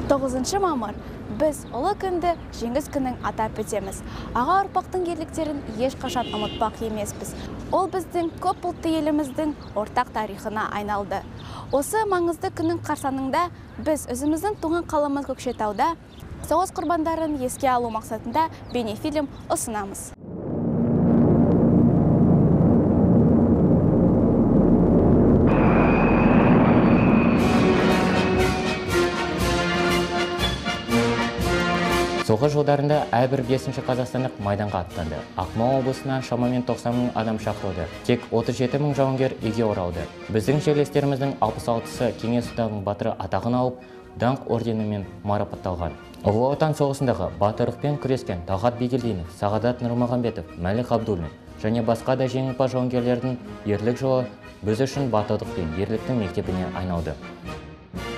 9 мамыр. Біз ұлы күнді жеңіс күнін атап өтеміз. Аға ұрпақтың ерліктерін ешқашан ұмытпақ емеспіз. Ол біздің көп ұлтты еліміздің ортақ тарихына айналды. Осы маңызды күннің қарсаңында біз өзіміздің туған қаламыз Көкшетауда соғыс құрбандарын еске алу мақсатында бейнефильм ұсынамыз. Соғыс жылдарында әрбір 5-ші қазақстандық майданға аттанды. Ақмола облысынан шамамен 90 мың адам шақырылды. Тек 37 мың жауынгер үйге оралды. Біздің жерлестеріміздің 66-сы Кеңес Одағының батыры атағын алып, Даңқ орденімен марапатталған. Ұлы Отан соғысындағы батырлықпен күрескен Талғат Бегелдинов, Сағадат Нұрмағамбетов, Мәлік Ғабдуллин және басқа да жеңімпаз жауынгерлердің ерлік жолы біз үшін батырлық пен ерліктің мектебіне айналды.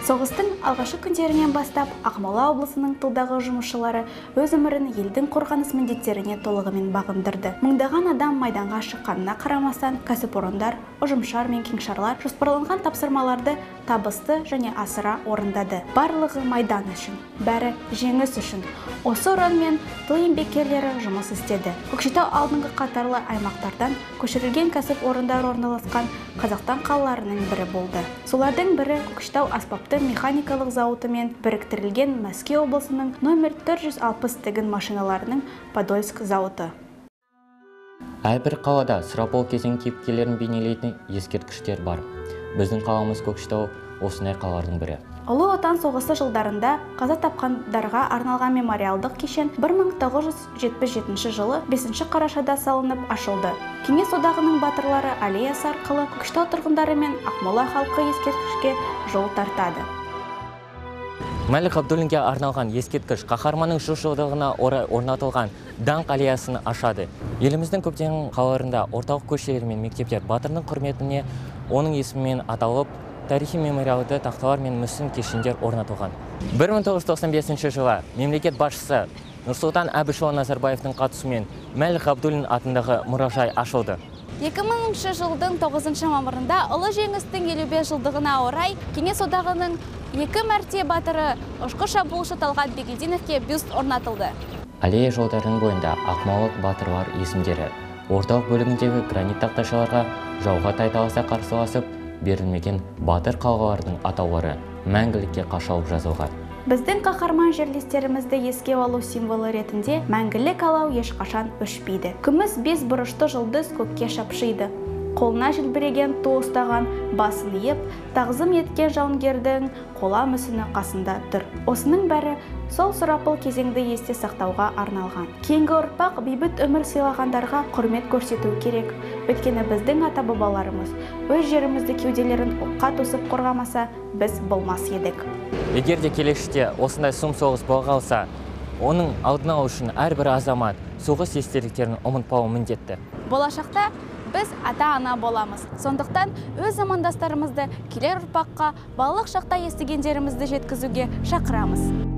Соғыстың алғашқы күндерінен бастап Ақмола облысының тылдағы жұмысшылары өз өмірін елдің қорғаныс міндеттеріне толығымен бағындырды. Мыңдаған адам майданға шыққанына қарамастан, кәсіпорындар, ұжымшар мен кеңшарлар жоспарланған тапсырмаларды табысты және асыра орындады. Барлығы майдан үшін, бәрі жеңіс үшін. Осы ұранмен тыл еңбеккерлері жұмыс істеді. Көкшетау алдыңғы қатарлы аймақтардан көшірілген кәсіпорындар орналасқан Қазақстан қалаларының бірі болды. Солардың бірі Көкшетау аспапты механикалық зауытымен біріктірілген Мәскеу облысының номер 460 тігін машиналарының Подольск зауыты. Әрбір қалада сұрапыл кезең кейіпкерлерін бейнелейтін ескерткіштер бар. Біздің қаламыз Көкшетау осындай қалалардың бірі. Ұлы Отан соғысы жылдарында қаза тапқандарға арналған мемориалдық кешен 1977 жылы 5 қарашада салынып ашылды. Кеңес Одағының батырлары аллеясы арқылы Көкшетау тұрғындары мен Ақмола халқы ескерткішке жол тартады. Мәлік Ғабдуллинге арналған ескерткіш қаһарманның 100 жылдығына орай орнатылған Даңқ аллеясын ашады. Еліміздің көптеген қалаларында орталық көшелер мен мектептер батырдың құрметіне оның есімімен аталып, тарихи мемориалды тақталар мен мүсін кешендер орнатылған. 1995 жылы мемлекет басшысы Нұрсұлтан Әбішұлы Назарбаевтың қатысуымен Мәлік Ғабдуллин атындағы мұражай ашылды. 2000 жылдың 9 мамырында Ұлы Жеңістің 55 жылдығына орай Кеңес Одағының 2 мәрте батыры ұшқыш шабуылшы Талғат Бегелдиновке бюст орнатылды. Аллея жолдарының бойында ақмолалық батырлар есімдері, орталық бөлігіндегі гранит тақташаларға жауға тайталаса қарсыласып берілмеген батыр қалалардың атаулары мәңгілікке қашалып жазылған. Біздің қаһарман жерлестерімізді еске алу символы ретінде мәңгілік алау ешқашан өшпейді. Күміс бес бұрышты жұлдыз көкке шапшиды. Қолына желбіреген ту ұстаған, басын иіп, тағзым еткен жауынгердің қола мүсіні қасында тұр. Осының бәрі сол сұрапыл кезеңді есте сақтауға арналған. Кейінгі ұрпақ бейбіт өмір сыйлағандарға құрмет көрсету керек. Өйткені біздің ата-бабаларымыз өз жерімізді кеуделерін оққа тосып қорғамаса, біз болмас едік. Егер де келешекте осындай сұм соғыс бола қалса, оның алдын алу үшін әрбір азамат соғыс естеліктерін ұмытпауы міндетті. Болашақта біз ата-ана боламыз. Сондықтан өз замандастарымызды келер ұрпаққа балалық шақта естігендерімізді жеткізуге шақырамыз.